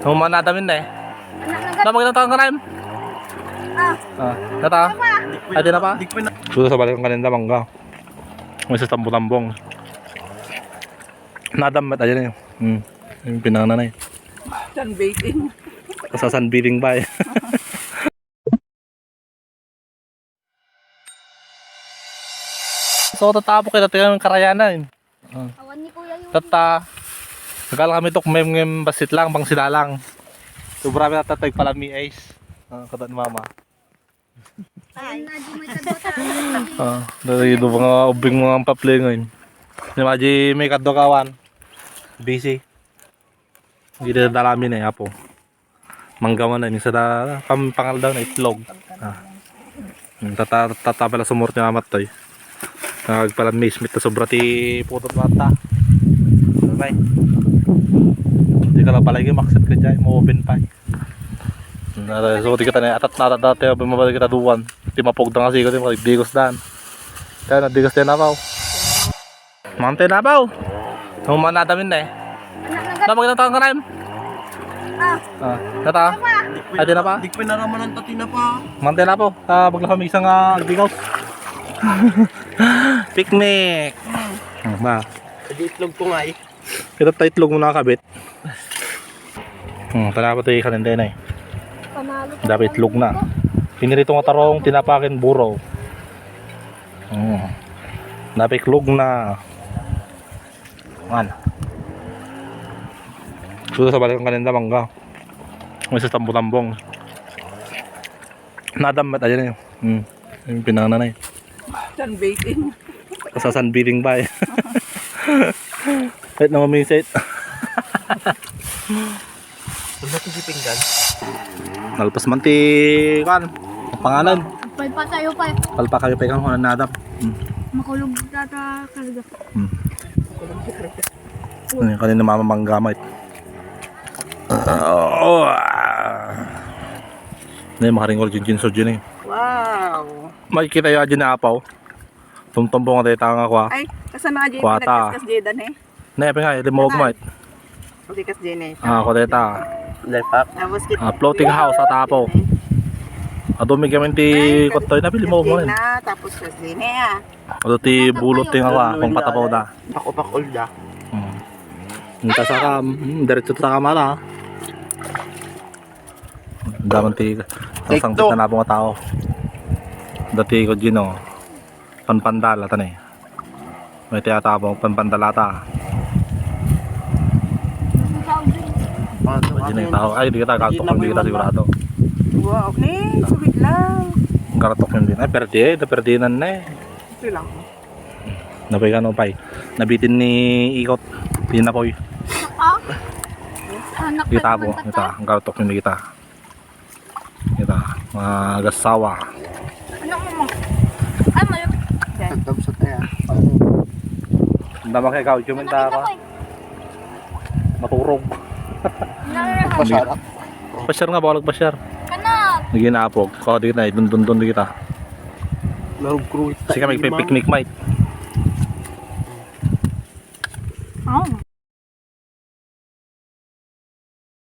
Humana namin na eh. Napag na taong karim. Nata? Ay, di na pa? Suso sa balik ang kanenda mangga. May sa tambo-tambong. Nadamat, ayan na yun. Yung pinana na eh. Sunbathing. Sa sunbathing ba eh. So, tatapok kita tingnan ng karayanan. Awan ni Kuya yun. Nagkala kami ito kumem basit lang, pang sila lang. Sobrang natatag pala mi Ace. Kata ni Mama. Ay, na di may kadota. Dari do mga ubing mga paple ngayon. Ni Maji may kadokawan. Busy. Hindi na dalamin eh, apo. Manggawan na, isa na pangal daw na itlog. Tatapala sumort niya amat to eh. Nagpala mismit na sobra ti putot mata. Okay. Hindi ka lang palagi maksat ka dyan, ma-open pa. So di kita na atat dati bumabalik kita duwan. Di mapugda kasi ko di digos dan. Kaya na digos din napaw. Mante napaw. Humana namin na eh. Napag na taong karim. Nata? Ay di na pa? Di ko na naman ang tatina pa. Mante na po. Pagla kami isang digos. Picnic. Ba. Hindi itlog ko nga eh. Kita tayo itlog mo nakakabit. Tala pa tayo kaninde na eh. Panalo. Dapat itlog na. Pinirito nga tarong, tinapakin buro. Dapat itlog na. Man. Suso sa balik ang kanenda mangga. May sa tambo-tambong. Nadamat, ayan na yun. Yung pinana na eh. Sunbathing. Sa sunbathing ba eh. Kahit na mamisit. Huwag natin si pinggan. Nalpas man ti kan pangalan. Palpa tayo pa. Palpa kayo pa kung nadap. Makulog tata karga. Kanina mamamang gamit. Hindi makaringol yung ginso dyan eh. Wow. Makikita yung dyan na apaw. Tumtumbong nga tayo tanga ko. Ay, kasama nga dyan. Kuwata. Nagkaskas dyan eh. Naipa nga, limawag mo eh. Hindi kas dyan eh. Kuteta. Lepap. Tapos kita. Floating house at apaw. Adumi kami ti kotoy na pili mo rin. Tapos kas dyan eh. Ado ti bulot ting ako kung patapaw da. Pakupakul da. Nita sa kam, diretso sa kamala. Daman ti sangpit na po nga tao. Dati ko gino panpandala tan eh. May tiyatapong panpandalata. Dyan yung tao. Ay, di kita karatok yung di kita sigurado. Wow, okay. Subit lang. Karatok yung din. Ay, perdinan na eh. Ito lang. Napay ka no, pay. Nabitin ni Ikot. Pinapoy. Anak Kita po. Kita. Ang karatok yung di kita. Kita. Mga gasawa. Anak mo. Ay, mayo. Tagtag sa tayo. Ang dama kay Kaucho minta ka. Maturog. Pasyar nga, bawal pasyar. Anak. Naging apog. Kaya di kita, dundun di kita. Larog crew. Kasi kami picnic mate.